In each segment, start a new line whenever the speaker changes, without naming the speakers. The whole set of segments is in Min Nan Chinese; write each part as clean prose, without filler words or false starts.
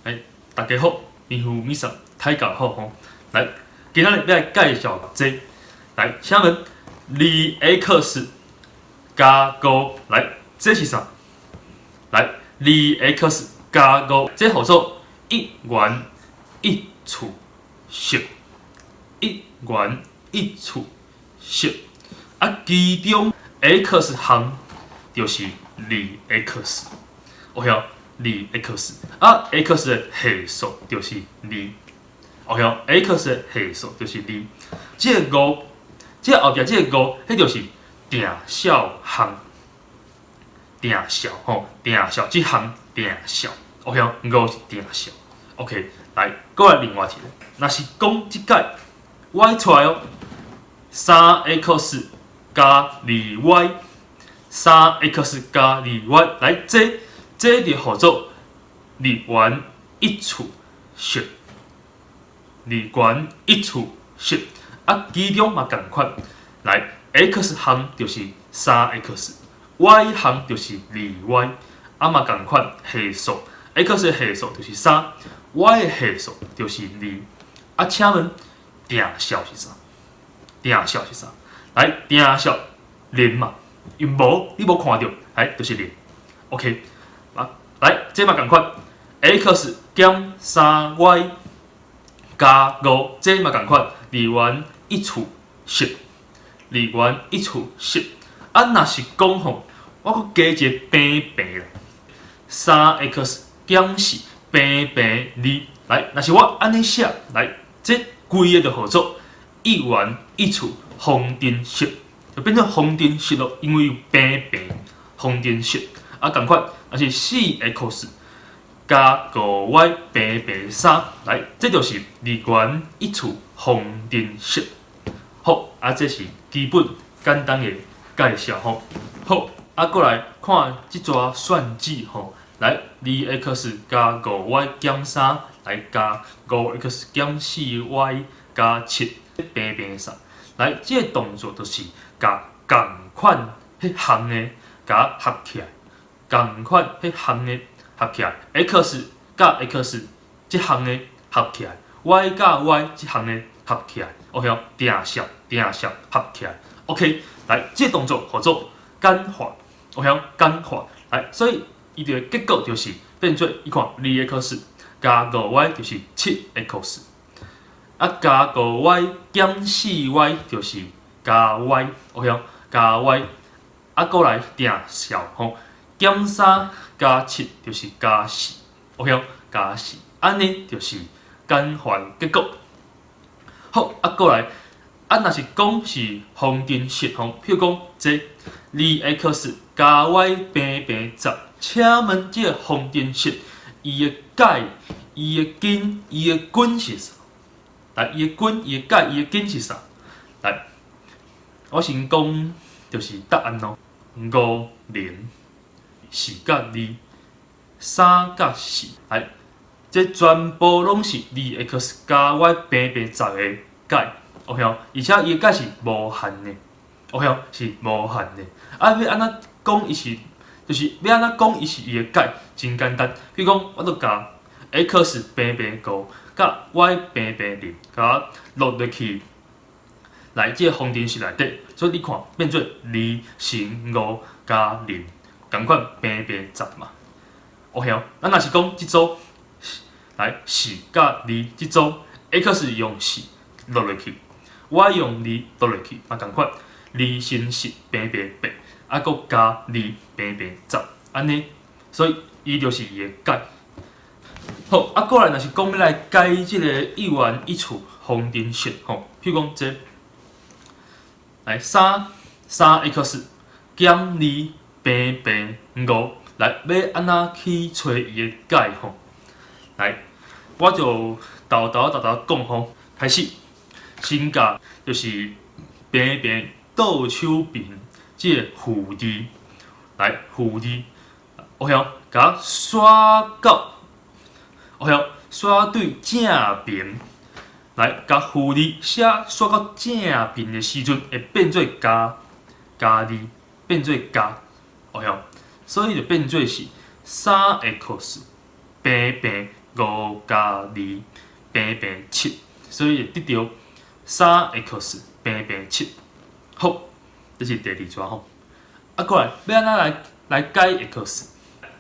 來，大家好，米胡米薩，大家好吼。來，今仔日欲來介紹這個，來，請問二 x 加五，來，這是啥？來，二 x 加五，這號做一元一次式，一元一次式。啊，其中 x 項就是二 x，OK 二 x，啊，x 的係數就是二，OK x 的係數就是二。這个五，這個後壁這个五，彼就是定數項，定數吼，定數這項定數，OK 五是定數，OK，來，閣來另外一個，若是講這擺 y 出來哦，三 x 加二 y，三 x 加二 y，來，這就號做二元一次式，二元一次式，啊，其中嘛仝款，來，x 項就是三 x，y 項就是二 y，啊嘛仝款係數，x 的係數就是三，y 的係數就是二，啊，請問定數是啥？定數是啥？來，定數零嘛，因無你無看著，來就是零，OK，啊，來，這嘛仝款，x 減三 y 加五，這嘛仝款，二元一次式，二元一次式，啊，若是講吼，我閣加一個平平啦，三 x 減四平平二，來，若是我按呢寫，來，這規個就號做一元一次方程式，就變做方程式囉，因為有平平方程式，啊，仝款，若是四 x 加五 y 平平三，來，這就是二元一次方程式。好，啊，這是基本簡單的介紹吼。好，啊，閣來看這逝算子吼。來，二 x 加五 y 減三，來加五 x 減四 y 加七平平三。來，這个動作就是共仝款彼項的共合起來，仝款彼項的合起來，x 佮 x 這項的合起來，y 佮 y 這項的合起來，OK 哦，定數定數合起來，OK。來，這个動作號做簡化，OK 哦，簡化。來，所以伊的結果就是變做，你看二 x 加五 y 就是七 x，啊加五 y 減四 y 就是加 y，OK 哦，加 y，啊閣來定數吼，減三加七就是加四，OK 哦，加四，按呢就是簡化結果。好，啊閣來，啊若是講是方程式吼，譬如講這二 x 加 y 平平十，請問這个方程式伊的解、伊的根、伊的根是啥？來，伊的根、伊的解、伊的根是啥？來，我先講就是答案咯，五零四佮二，三佮四，來，這全部攏是二 x 加 y 平平十的解，OK 哦，而且伊的解是無限的，OK 哦，是無限的。啊，欲按怎講伊是，就是欲按怎講伊是伊的解，真簡單。比如講，我著共 x 平平五，佮 y 平平零，共落入去來這个方程式內底，所以你看變做二乘五加零，仝款平平十嘛。OK 哦，咱若是講這組來四佮二這組，x 用四落入去，y 用二落入去，嘛仝款，二乘四平平八，啊，閣加二平平十，按呢，所以伊就是伊的解。好，啊，閣來若是講欲來解這个一元一次方程式吼，譬如講這來三三 x 減二平平五，來欲按怎去揣伊的解吼？來，我就沓沓沓沓講吼，開始先共就是平平倒手邊這个負二，來負二，OK 哦，共徙到，OK 哦，徙對正爿，來共負二寫徙到正爿的時陣，會變做加加二，變做加，OK 哦，所以就變做是三 x 平平5加2平平7，所以會得著3 x 平平七。好，這是第二逝吼。啊，過來欲按怎來解 x？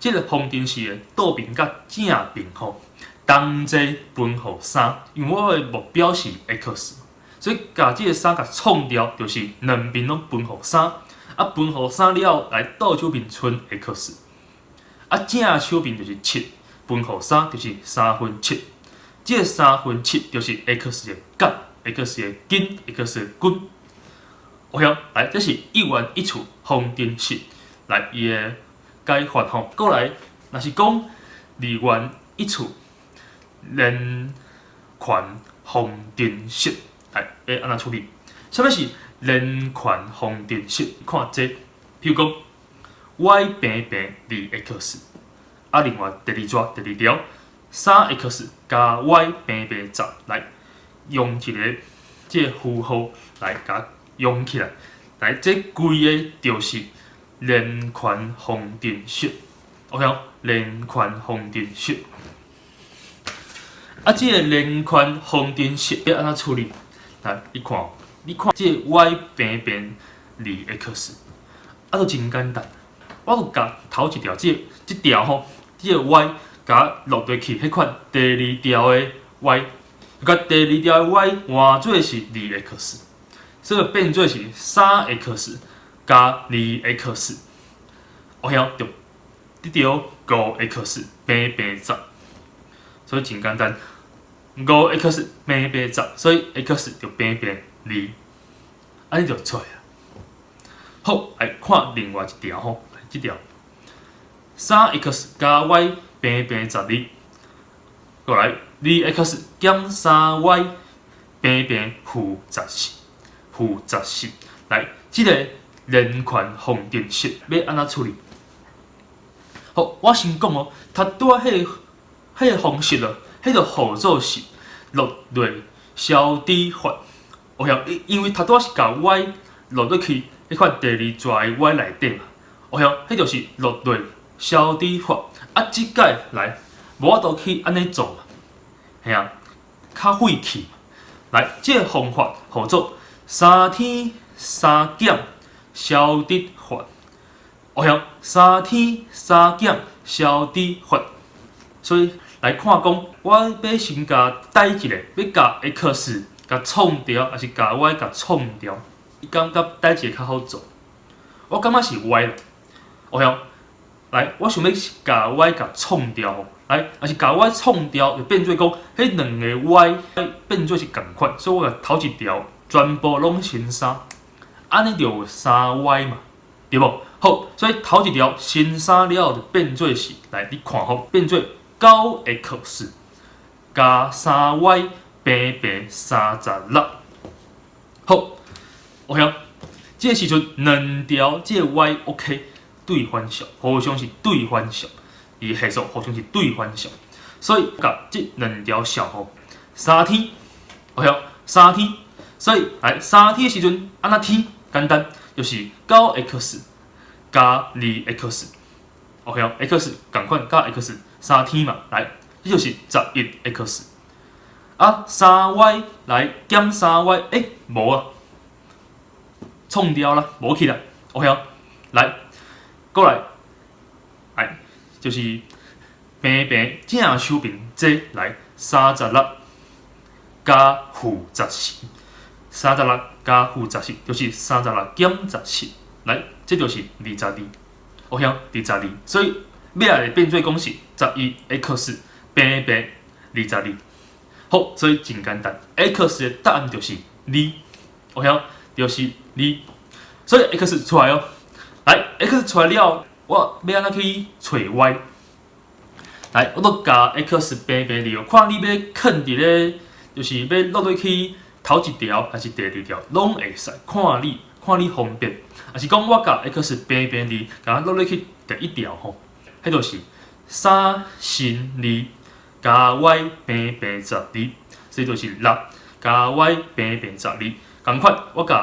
這个方程式的倒邊佮正邊吼，同齊分予三，因為我的目標是 x，所以共這个三共創掉，就是兩邊攏分予三。啊，分予三了後，來倒手邊賰 x，啊，正手邊就是七，分予三就是3分7。這个三分七就是 x 的角，x 的根，x 的根。OK，來，這是一元一次方程式，來伊的解法吼。過來，若是講二元一次連環方程式，來會按怎處理？啥物是連環方程式？看這個，譬如講，y 平平2 x，啊，另外第二逝第二條，3 x 加 y 平平10，來用一個這个符號來共用起來，來這規個就是連環方程式，OK 哦，連環方程式。啊，這个連環方程式欲按怎處理？來，你看，你看這个 y 平平二 x，啊，就真簡單。我就共頭一條，這个這條吼，這个 y 共落佇去彼款第二條的 y，共第二條的 y 換做是二 x，所以變做是三 x 加二 x，OK 哦，就得著5 x 平平十，所以真簡單，5 x 平平十，所以 x 就平平二，按呢就出來啊。好，來看另外一條吼，來這條三 x 加 y 平平12，過來2 x 減3 y 平平負十四，負十四，來，這个連環方程式欲按怎處理？好，我先講哦，頭拄仔彼个方式咯，彼个號做是落落消除法。OK，因為頭拄仔是共 y 落落去彼款第二逝的 y 內底嘛，OK，彼就是落落消除法。啊，這擺來無法度去按呢做嘛，嘿啊，較費氣。來，這个方法號做三天三減消除法。OK，三天三減消除法。所以來看講，我欲先共佗一个，欲共 x 共創掉，抑是共 y 共創掉？你感覺佗一个較好做？我感覺是 y 啦。OK，來，我想欲共 y 共創掉吼，來，若是共 y 創掉，就變做講，彼兩个 y 變做是仝款，所以我共頭一條全部攏乘三，按呢就有三 y 嘛，對無？好，所以頭一條乘三了後就變做是，來，你看吼，變做9 x 加三 y 平平36。好，OK，這个時陣兩條這个 y OK 對反數，互相是對反數，伊係數互相是對反數，所以共這兩條數吼，相添，OK，相添，所以來相添的時陣按怎添？簡單，就是9 x 加二 x，OK 哦，x 仝款佮 x 相添嘛，來，這就是11 x。啊，三 y 來減三 y，欸，無啊，創掉啦，無去啦，OK 哦，來，過來，來，就是平平正手邊這來36加負十四，三十六加負十四就是36減14，來，這就是22，OK 哦，二十二，所以尾仔會變做講是11 x 平平二十二。好，所以真簡單，x 的答案就是二，OK 哦，就是二，所以 x 出來哦，來 x 出來了，我欲按怎去揣 y？來，我都共 x 平平二，看你欲囥佇咧，就是欲落落去頭一條還是第二條，攏會使，看你方便。抑是講我共 x 平平二，共落落去第一條吼，彼就是三乘二加 y 平平十二，所以就是六加 y 平平十二。仝款，我共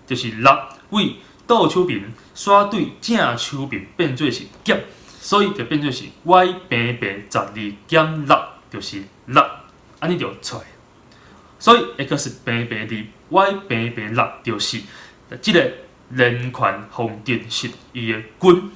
就是六對倒手邊煞對正手邊變做是減，所以就變做是 y 平平十二減六。就是六，按呢就出來。所以 x 平平二，y 平平六，就是這个連環方程式伊的根。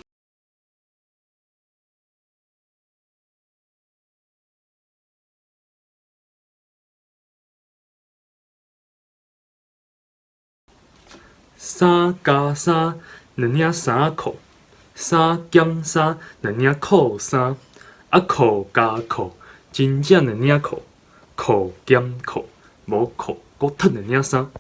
三加三，兩領衫褲；三減三，兩領褲衫。啊，褲加褲，真正兩領褲。褲減褲，無褲，閣褪兩領衫。